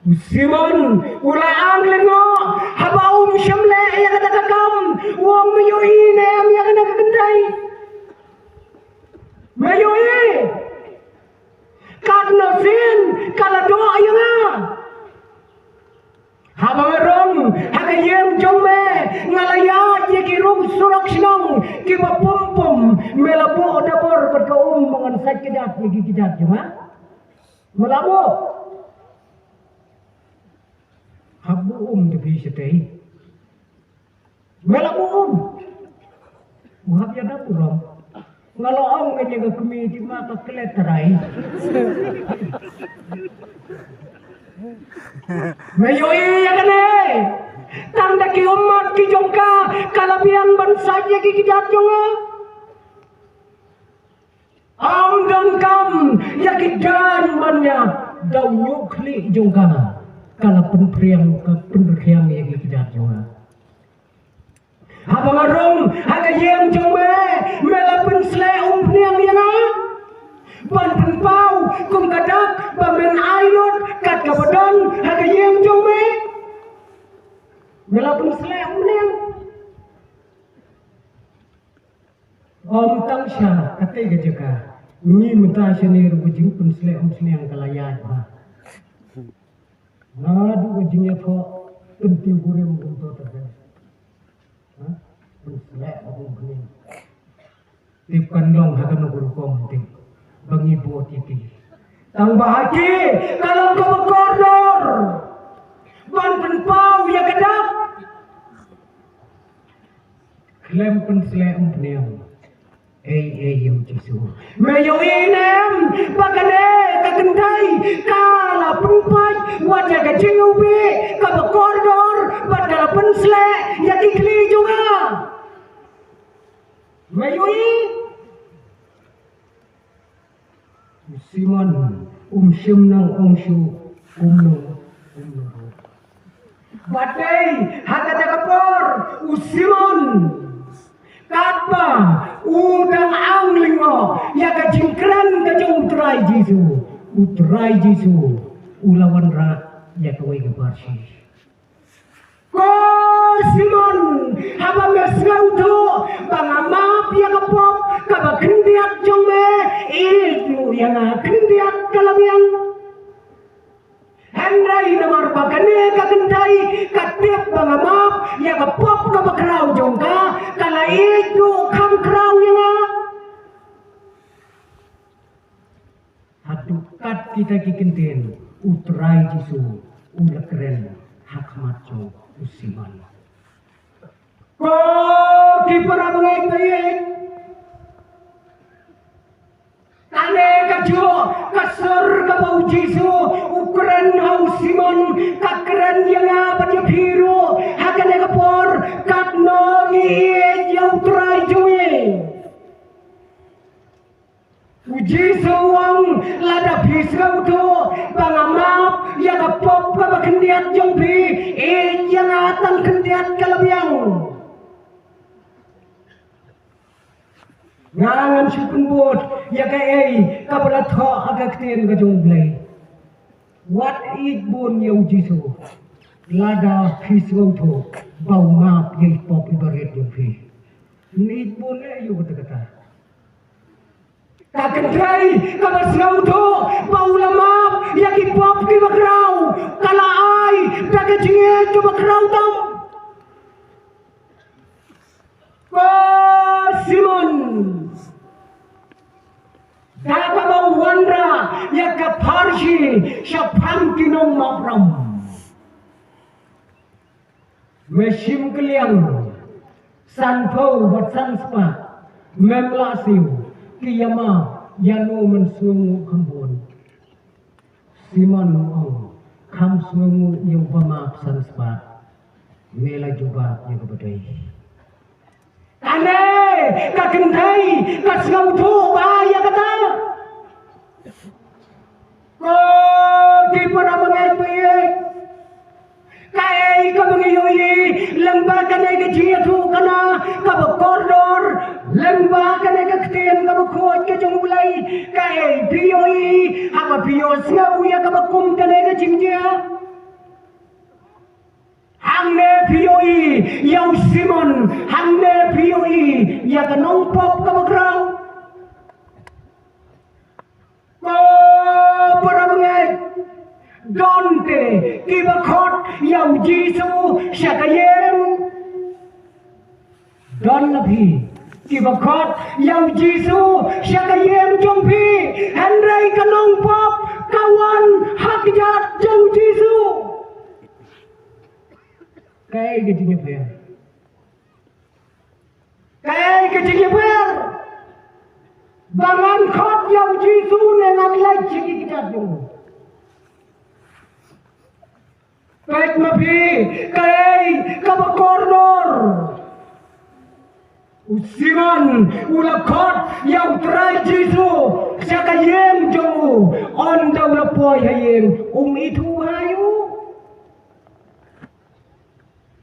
U Simon u la ang lyngngoh haba um shym leh ïa kata ka kam. U ong, me ïohi ne em ïa kane ka kynthei? Me ïohi. Katno sien ka la doh ïa nga. Haba nga rung ha ka ïing jong me, nga la ïaid ïa ki rung surok shnong kiba pum pum. Me la buh da bor bad ka um ba ngan sait kjat ïa ki kjat jong nga. Me la buh. Hap buh um te phi shatei. Me la buh um. U hap ïa da burom. Nga la ong ka jingkyrmen te ma ka klet trai. Me ïohi ïa kane. Tang da ki ummat ki jong ka, ka la biang ban sait ïa ki kjat jong nga. Ym donkam ïa ki jaiñ ban ïap, da u ñiuh khlieh jong ka, ka la pynphriang, ka pynrkhiang ïa ki kjat jong nga. Haba nga rung ha ka ïing jong me, me la pynsleh umphniang ïa nga ban pynpaw kum ka dak ba men ai lut kat kaba don ha ka ïing jong me. Me la pynsleh umphniang. Ym tang sha katei ka jaka, ngi mynta shane ruh ka jingpynsleh umphniang ka la ïaid bha. Naduh ka jingïathoh kyntiew kurim kumto te. Ha? Pynsleh umphniang. Tip kan long ha kano ka rukom te ba ngi bud ïa ki. Tang ba ha ki ka long kaba kordor ban pynpaw ïa ka dak. Khlem pynsleh umphniang. Ei, ei, ïa u Jisu. Me ïohi ne em ba kane ka kynthei ka la pynpait wat ïa ka jingïohi kaba kordor bad ka la pynsleh ïa ki khlieh jong nga. Me ïohi. U Simon um shym nang ong shuh kumno kumno ruh. Bad dei ha kata ka por u Simon katba u dang ang lyngngoh ïa ka jingkren ka jong u Trai Jisu, u Trai Jisu u la wanrah ïa kawei ka parshi. Ko Simon, haba me sngewthuh ba nga map ïa ka pop kaba khyndiat jong me, ïeit ruh ïa nga khyndiat ka la biang. Hynrei namar ba kane ka kynthei ka tip ba nga map ïa ka pop kaba khraw jong ka, ka la ïeit ruh kham khraw ïa nga. Haduh kat kita ki kyntien u Trai Jisu u la kren ha khmat jong u Simon. Ko ki para bangeit bangeit, kane ka juh ka sur kaba u Jisu u kren ha u Simon, ka kren ïa nga bad ïa phi ruh ha kane ka por, katno ngi ïeit ïa u Trai jong ngi. U Jisu u ong, lada phi sngewthuh ba nga map ïa ka pop kaba khyndiat jong phi, ïeit ïa nga tang khyndiat ka la biang. Nga ngan shu pynbud ïa kaei kaba la thoh ha ka ktien ka jong U Blei. Wat ïeit bun ïa u Jisu lada phi sngewthuh ba u map ïa i pop iba rit jong phi. Ïeit bun ïa u kata kata. Ka kynthei kaba sngewthuh ba u la map ïa ki pop kiba khraw, ka la ai da ka jingïeit kaba khraw tam. Ko Simon, da kaba u wanrah ïa ka parshi shaphang ki nongmapram. Me shim kylliang sanphew bad san spah, mem lah siew, ki ïa map ïa no men sngewnguh kham bun. Simon u ong, kham sngewnguh ïa uba map san spah, me la jubab ïa kaba dei. Kane Ka kynthei ka sngewthuh bha ïa kata. Ko ki para bangeit baieit, kaei kaba ngi ïohi lyngba kane ka jingïathuhkhana kaba kordor, lyngba kane ka ktien kaba khuid ka jong U Blei? Kaei phi ïohi haba phi ïohsngew ïa kaba kum kane ka jingjia? Hangne phi ïohi ïa u Simon, hangne phi ïohi ïa ka nongpop kaba khraw. Ko para bangeit, don te kiba khot ïa u Jisu sha ka ïing. Don na phi kiba khot ïa u Jisu sha ka ïing jong phi, hynrei ka nongpop ka wan ha kjat jong u Jisu. Kaei ka jingïapher? Kaei ka jingïapher? Ba ngan khot ïa u Jisu ne ngan leit sha ki kjat jong u? Peit ma phi, kaei kaba kordor. U Simon u la khot ïa u Trai Jisu sha ka ïing jong u. Ynda u la poi ha ïing, um ithuh bha ïa u.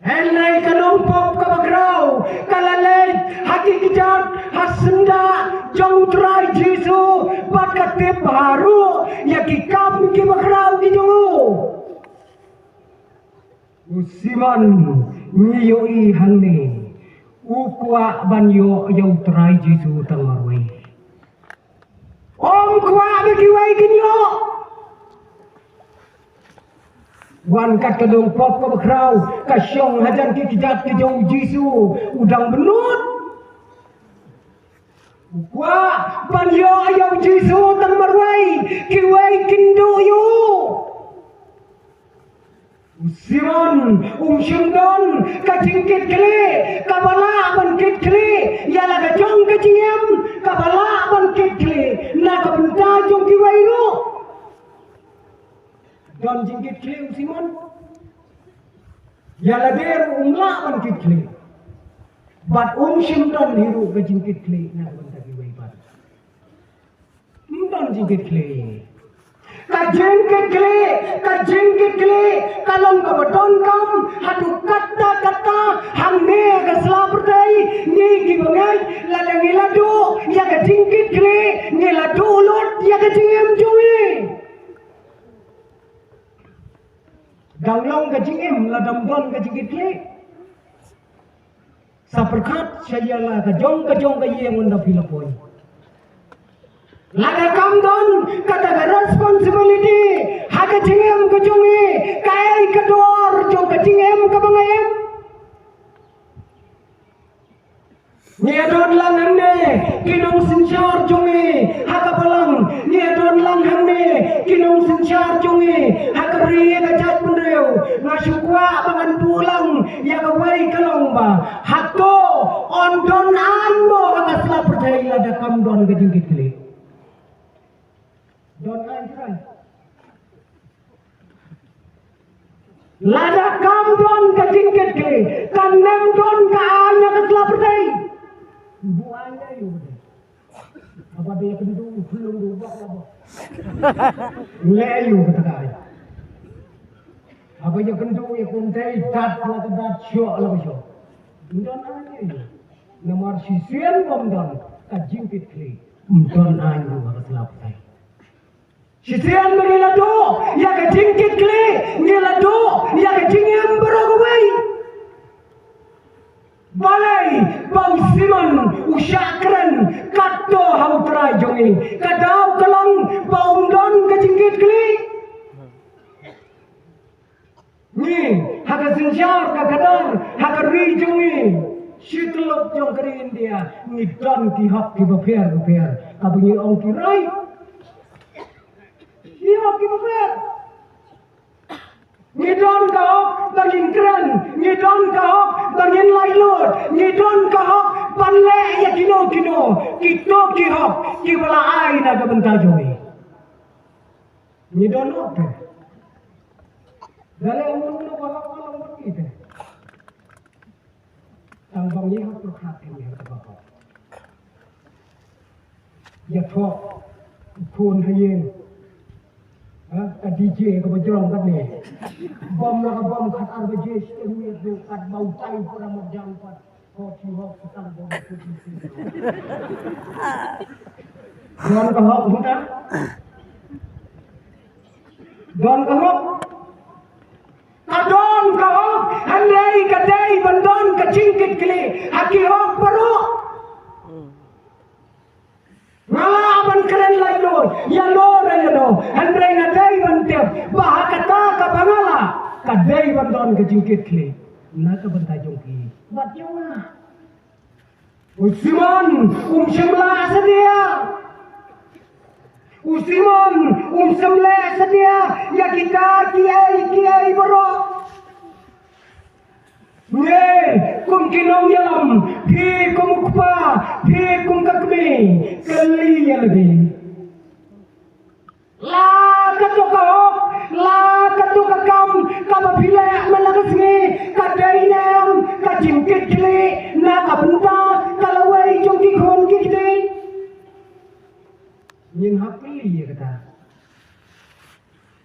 Hynrei ka nongpop kaba khraw ka la leit ha ki kjat, ha syndah jong u Trai Jisu, bad ka tip bha ruh ïa ki kam kiba khraw ki jong u. U Simon, ngi ïohi hangne, u kwah ban ïoh ïa u Trai Jisu tang marwei. Um kwah ba kiwei kin ïoh. Wan kat ka nongpop kaba khraw, ka shong hajan ki kjat ki jong u Jisu, u dang bynnud. U kwah ban ïoh ïa u Jisu tang marwei, kiwei kin duh ïa u. U Simon um shym don ka jingkitkhlieh kaba lah ban kitkhlieh ïa la ka jong ka jingim kaba lah ban kitkhlieh na ka bynta jong kiwei ruh. Don jingkitkhlieh u Simon? Ïa lade ruh um lah ban kitkhlieh. Bad um shym don hi ruh ka jingkitkhlieh na ka bynta kiwei pat. Ym don jingkitkhlieh. Ka jingkitkhlieh, ka jingkitkhlieh ka long kaba donkam haduh katta katta. Hangne ha ka sla pyrthei, ngi kiba ngeit, lada ngi la duh ïa ka jingkitkhlieh, ngi la duh lut ïa ka jingim jong ngi. Dang long ka jingim lada ym don ka jingkitkhlieh. Sa pyrkhat sha ïa la ka jong ka jong ka ïing ynda phi la poi. Lada kam don kata ka responsibility ha ka jingim ka jong ngi, kaei ka dor jong ka jingim kaba nga im? Ngi ïa don lang hangne ki nongsynshar jong ngi ha ka balang, ngi ïa don lang hangne ki nongsynshar jong ngi ha ka ri ka jaitbynriew. Nga shu kwah ba ngan buh lang ïa kawei ka long ba, hato yn don aiñ mo ha ka sla pyrthei lada kam don ka jingkitkhlieh? Don aiñ, don aiñ. Lada kam don ka jingkitkhlieh, kan ym don ka aiñ ha ka sla pyrthei. Buh aiñ ïa u. Haba ïakynduh u khyllung u bok la bok. Leh ïa u kata ka aiñ. Haba ïakynduh ïa u kynthei, dat la ka dat, shoh la ka shoh. Ym don aiñ ïa u. Namar shisien bym don ka jingkitkhlieh, ym don aiñ ïa u ha ka sla pyrthei. Shisien ba ngi la duh ïa ka jingkitkhlieh, ngi la duh ïa ka jingim baroh kawei. Balei ba u Simon u shah kren katto ha u Trai jong ngi? Ka daw ka long ba um don ka jingkitkhlieh. Ngi ha ka synshar ka khadar ha ka ri jong ngi, shi tyllup jong ka ri India, ngi don ki hok kiba pher bapher, kaba ngi ong ki right. Ki hok kiba pher. Ngi don ka hok ba ngin kren, ngi don ka hok ba ngin laitluid, ngi don ka hok ban leh ïa kino kino, kito ki hok kiba la ai na ka bynta jong ngi. Ngi don hok te. Da leh mano mano ba hok, ka long ba ngi te. Tang ba ngi hap pyrkhat ïa ngi ha kaba hok. Ïathuh u khun ha ïing. Ha, ka D J kaba jrong katne. Bom la ka bom khatar baje, shiteng miet ruh katba u tai u para marjan pat. Hok hi hok, satang bom. Don ka hok, hynta? Don ka hok? Ka don ka hok, hynrei ka dei ban don ka jingkitkhlieh ha ki hok baroh. Nga lah ban kren laitluid ïa no re ïa no, hynrei nga dei ban tip ba ha kata kaba nga lah, ka dei ban don ka jingkitkhlieh na ka bynta jong ki. Bad jong nga. U Simon um shym la satia. U Simon um shym la satia ïa kita kiei kiei baroh. Ngi kum ki nongïalam, phi kum u kpa, phi kum ka kmie, kylli ïa lade. La kato ka hok, la kato ka kam kaba phi leh man la ka sngi, ka dei ne em ka jingkitkhlieh na ka bynta ka lawei jong ki khun ki kti? Ngin hap kylli ïa kata.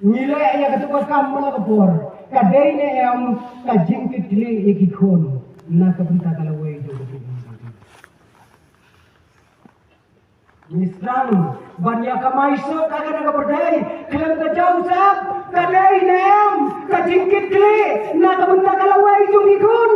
Ngi leh ïa kato ka kam man la ka por, ka dei ne em ka jingkitkhlieh ïa ki khun na ka bynta ka lawei jong ki khun? Ngi sdang ban ïa kamai suk ha kane ka pyrthei khlem da jaw sep, ka dei ne em ka jingkitkhlieh na ka bynta ka lawei jong ki khun?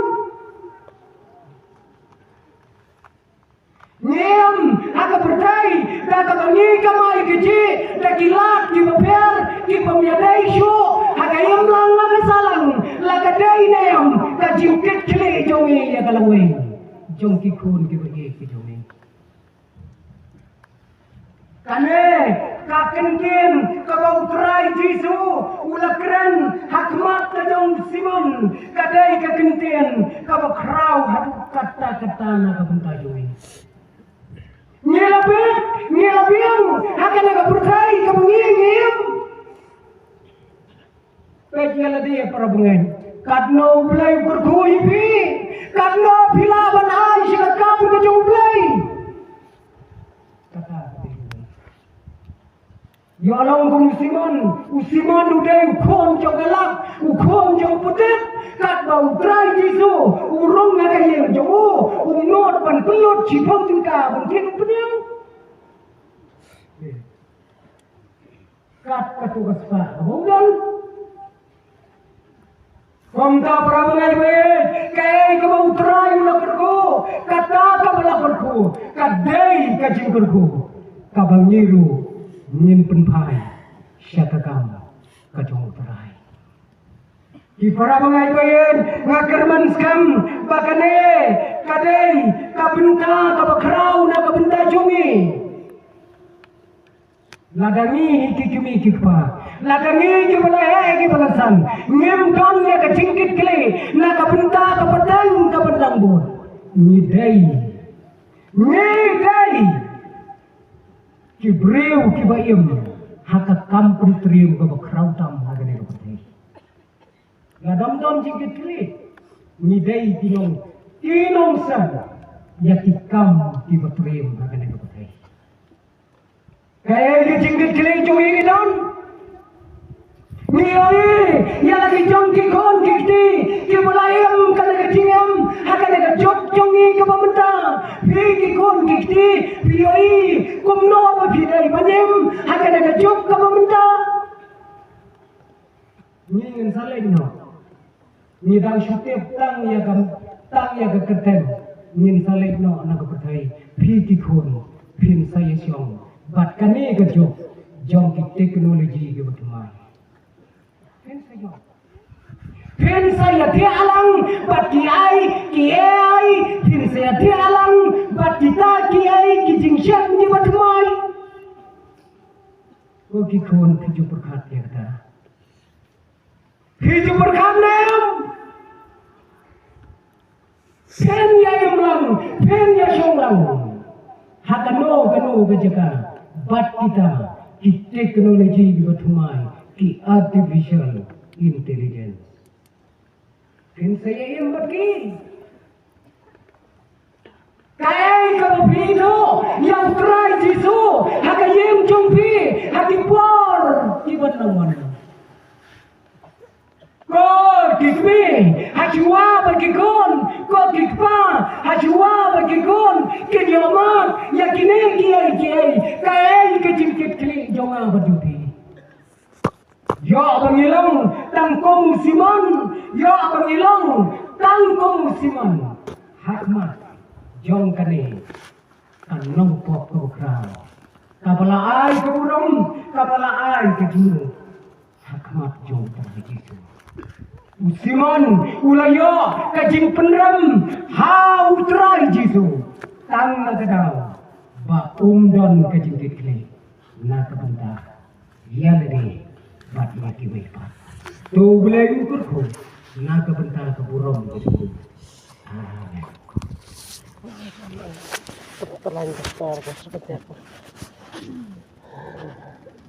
Ngi im ha ka pyrthei da kaba ngi kamai kajih da ki lad kiba pher kiba ym ïadei shuh ha ka imlang ha ka sahlang, la ka dei ne em ka jingkitkhlieh jong ngi ïa ka lawei jong ki khun kiba ïeit ki jong ngi? Kane ka kyntien kaba U Trai Jisu u la kren ha khmat ka jong u Simon, ka dei ka kyntien kaba khraw haduh katta katta na ka bynta jong ngi. Ngi la bit, ngi la biang ha kane ka pyrthei kaba ngi im. Peit ïa lade para bangeit. Katno U Blei u kyrkhu ïa phi, katno phi lah ban ai sha ka kam ka jong U Blei. Kata ka dei. Ïa long kum u Simon, u Simon u dei u khun jong ka lak, u khun jong u putit. Katba U Trai Jisu u rung ha ka ïing jong u, u nud ban pynlut shiphew tyngka ban kit u pdiang. Kat katu ka spah ka bawdang. Kumta para bangeit, kaei kaba U Trai u la kyrkhu, kata kaba la kyrkhu ka dei ka jingkyrkhu kaba ngi ruh ngin pynphai sha ka kam ka jong U Trai. Ki para bangeit, nga kyrmen skhem ba kane ka dei ka bynta kaba khraw na ka bynta jong ngi. Lada ngi hi ki kmie ki kpa, lada ngi kiba la heh kiba la san, ngim don ïa ka jingkitkhlieh na ka bynta ka pateng ka bynta bor, ngi dei, ngi dei ki briew kiba im ha ka kam pyntriem kaba khraw tam ha kane ka pyrthei. Lada ym don jingkitkhlieh, ngi dei ki nong, ki nongsem ïa ki kam kiba triem ha kane ka pyrthei. Kaei ka jingkitkhlieh jong ngi ngi don? Ngi ïohi ïa la ki jong ki khun ki kti kiba la im kane ka jingim ha kane ka juk jong ngi kaba mynta. Phi ki khun ki kti, phi ïohi kumno ba phi dei ban im ha kane ka juk kaba mynta? Ngi ngin sa leit noh. Ngi dang shu tip tang ïa ka, tang ïa ka kyrteng. Ngin sa leit noh na ka pyrthei. Phi ki khun, phin sa ïashong bad kane ka juk jong ki teknoloji kiba thymmai. Phin sa ïashong. Phin sa ïathiah lang bad ki ai, ki A I, phin sa ïathiah lang bad kita ki ai, ki jingshit kiba thymmai. Ko ki khun, phi ju pyrkhat ïa kata? Phi ju pyrkhat ne em? Phin ïa im lang, phin ïa shong lang ha kano kano ka jaka bad kita ki teknoloji kiba thymmai, ki artificial intelligence. Phin sa ïa im bad ki. Kaei kaba phi ïathuh ïa U Trai Jisu jong phi ha ki por ki ban nang wan. Ko ki kmie ha shuwa bad ki khun, ko ki kpa ha shuwa bad ki khun, kin ïohmat ïa kine kiei kiei, kaei ka jingkitkhlieh jong nga bad jong phi. Ïoh ba ngi long tang kum u Simon, ïoh ba ngi long tang kum u Simon. Ha khmat jong kane ka nongpop kaba khraw, kaba la ai ka burom, kaba la ai ka jingmut ha khmat jong u Trai Jisu. U Simon u la ïoh ka jingpynrem ha u Trai Jisu tang na ka daw ba um don ka jingkitkhlieh na ka bynta ïa lade bad ïa kiwei pat. To U Blei un kyrkhu na ka bynta ka burom ka jong u. Amen.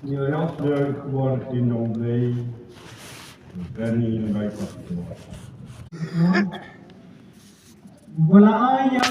Ngi la ïoh sdang khubor ki nong Blei. Kani nang bai pat khubor. Uba la ai ïa